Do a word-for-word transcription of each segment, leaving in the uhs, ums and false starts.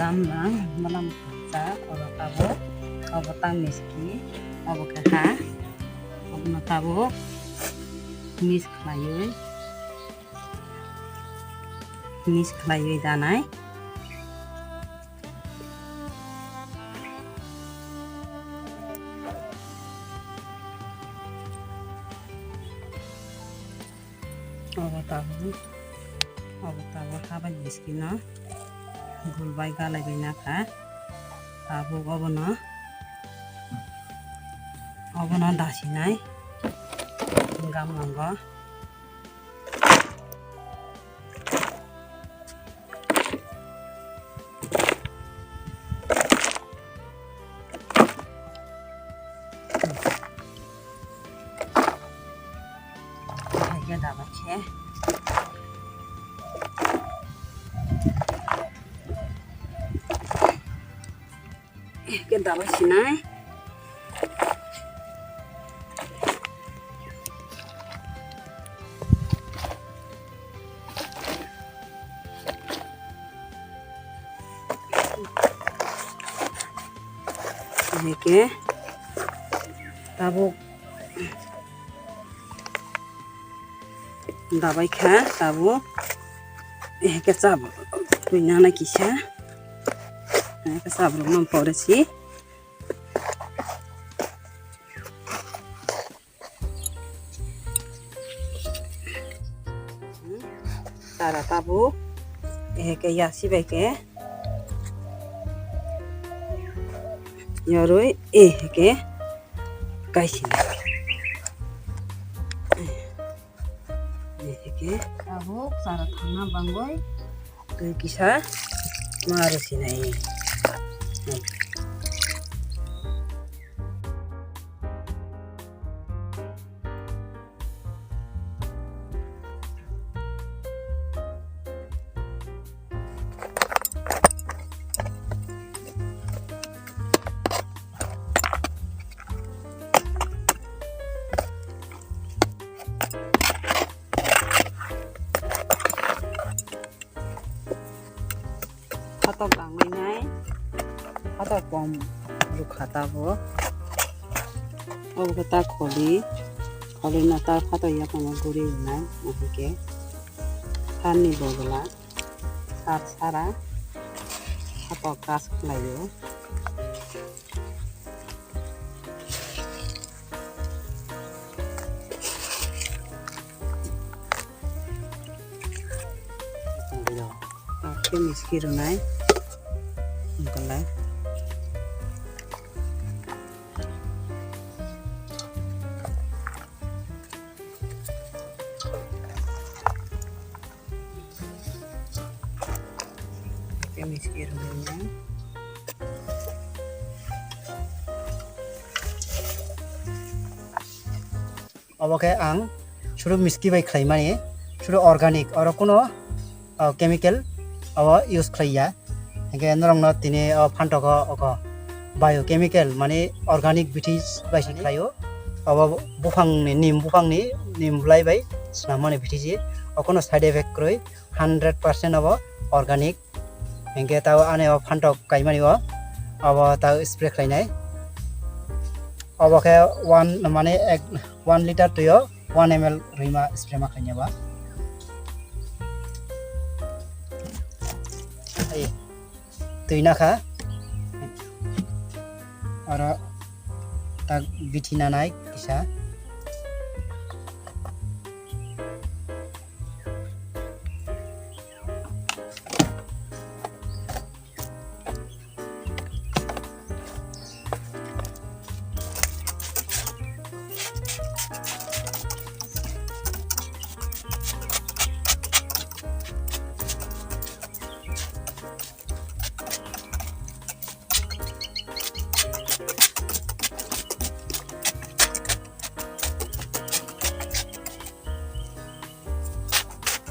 Tamna malam kisa oro tabuk, obo tang miski, obo khe ha, obono tabuk mix khlaiwi, mix khlaiwi danai. Obo tabuk, obo tabuk habai miskino gul bai galai bai nakha. Tabuk obono, obono dasinai gamlango. Hai khe daba khe. Khe daba sinai. Hai khe tabuk dabai kha tabuk. Hai khe chap twi nana kisa. Hai khe chap rwma pore si. Tara tabuk, ehe khe yasi bai khe yorwi, ehe khe kaisina. Ehe khe tabuk tara thangna bangwi twi kisa ma rw sinai. Phatok tangwi nai, phatok bom rwkha tabuk. Obo khe ta kholi, kholi no ta phatok yaphangno guri rwnai, ahikhe tharni bogla sar sara phatok kas khlaio. Khe miski rwnai. Wngkha lai. Khe miski rwnai. Obo khe ang suru miski bai khlaimani, suru organic, oro kuno, o, chemical obo use khlaiya. Hinkhe norokno tini o phantogo ogo biochemical, mane organic bithi bai se khlaio. Obo buphangni, nim buphangni, nim bwlai bai swnammani bithi se. O kuno side effect kwrwi, hundred percent obo organic. Hinkhe tao ani o phantok kaimani o, obo tao spray khlainai. Obo khe one, mane ek, one liter twi o one M L rwima spray ma khainai ba. Ai, twi nakha. Oro tak bithi nanai kisa.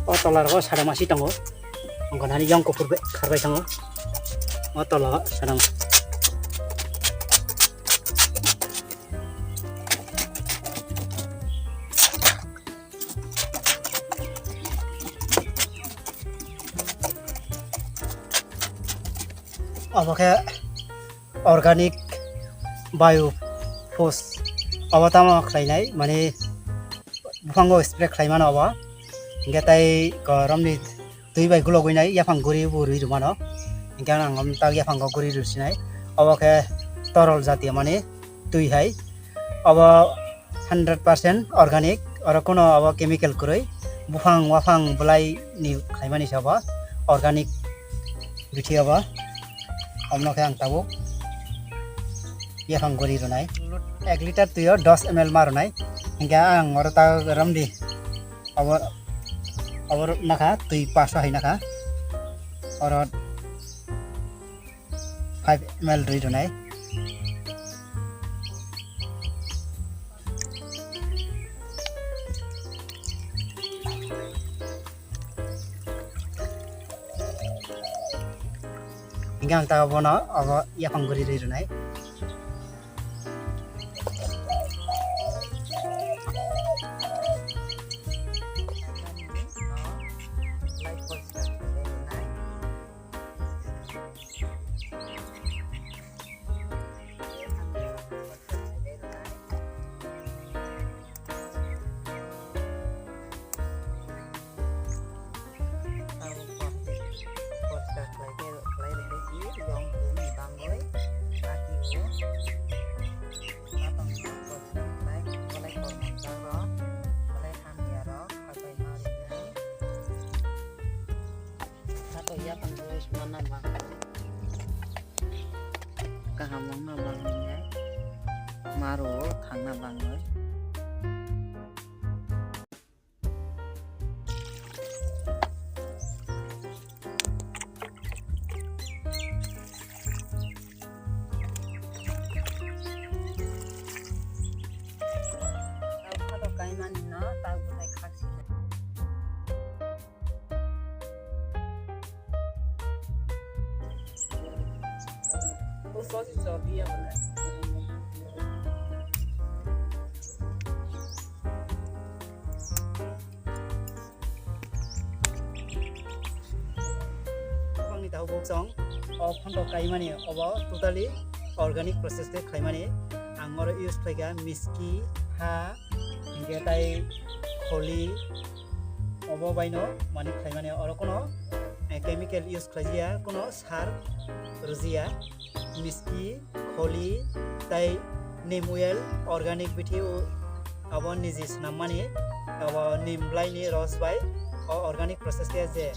O tola rogo sadamasi tongo. Wngkha nani yang kuphur bai kharbai tongo. O tola o sadamasi. Obo khe organic bio post, obo tamo khlainai, mane buphango spray khlai mano obo. Hinkhe tei ko romni twi bai gulogwi nai, yaphang guri bo rwi rw mano. Hinkhe ang tak yaphango guri rw sinai. Obo khe torol jatiya mane twi hai. Obo hundred percent organic, oro kono obo chemical kwrwi. Buphang waphang bwlai ni khlaimani se obo organic bithi obo. Omno khe ang tabuk yaphang guri rwnai. Ek liter twi o dos M L ma rwnai. Hinkhe ang oro ta romdi. Obo, obo nakha twi paso hai nakha. Oro five M L rwi rwnai. Hinkhe ang ta obono obo yaphang guri rwi rwnai. Kaham wngna bagwi nai, maro thangna bagwi. Bangni tahu boksong, o phantok kaimani, obo totally organic process khe khlaimani. Ang oro use khlaikha miski, ha, hinkhe tai kholi, obo baino mani khlaimani, oro kono, eh, chemical use khlaijaya, kono sar rwjaya. Miski, kholi, tai neem oil, organic bithi o, abo niji swnammani, abo neem bwlaini ros bai o organic process khe je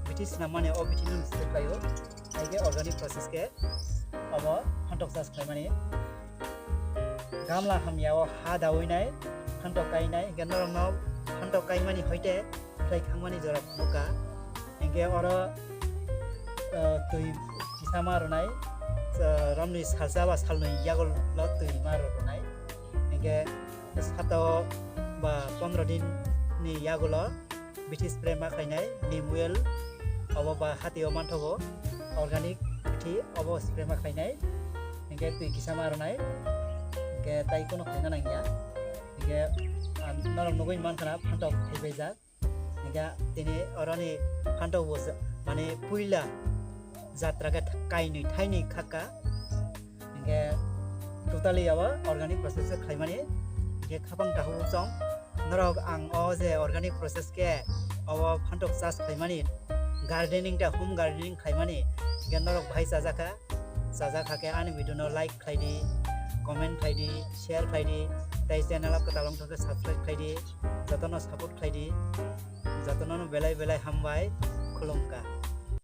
bithi swnammani o bithi no nisi khlaio, hai khe organic process khe abo phantok chas khlaimani. Gamla hamya o ha dawi nai, phantok kai nai, hinkhe norok no phantok kaimani hoite khlai thangmani jora phunukha. Hinkhe oro, eh, twi kisa ma rwnai, eh, romni salsa ba salnwi yagulo twi ma rwnai. Hinkhe sato ba pondro din ni yagulo bithi spray ma khlainai, neem oil, obo ba hati o manthogo, organic bithi obo spray ma khlainai. Hinkhe twi kisa ma rwnai, hinkhe tai kono khlaina nangya. Hinkhe, ah, norok nugwi mankha na phantok thaibaijak. Hinkhe tini oroni phantok bo ja-, mane puila jatra khe kainwi thainwi khakha. Hinkhe totally abo organic process khe khlaimani. Hinkhe khapang tahu chong. Norok ang o je organic process khe obo phantok chas khlaimani, gardening ta home gardening khlaimani. Hinkhe norok bahai chajakha. Chajak hakhe ani video no like khlai di, comment khlai di, share khlai di, tei channel o kwtal wngkha khe subscribe khlai di, jotono support khlai di, jotono no belai belai hambai, khulumkha.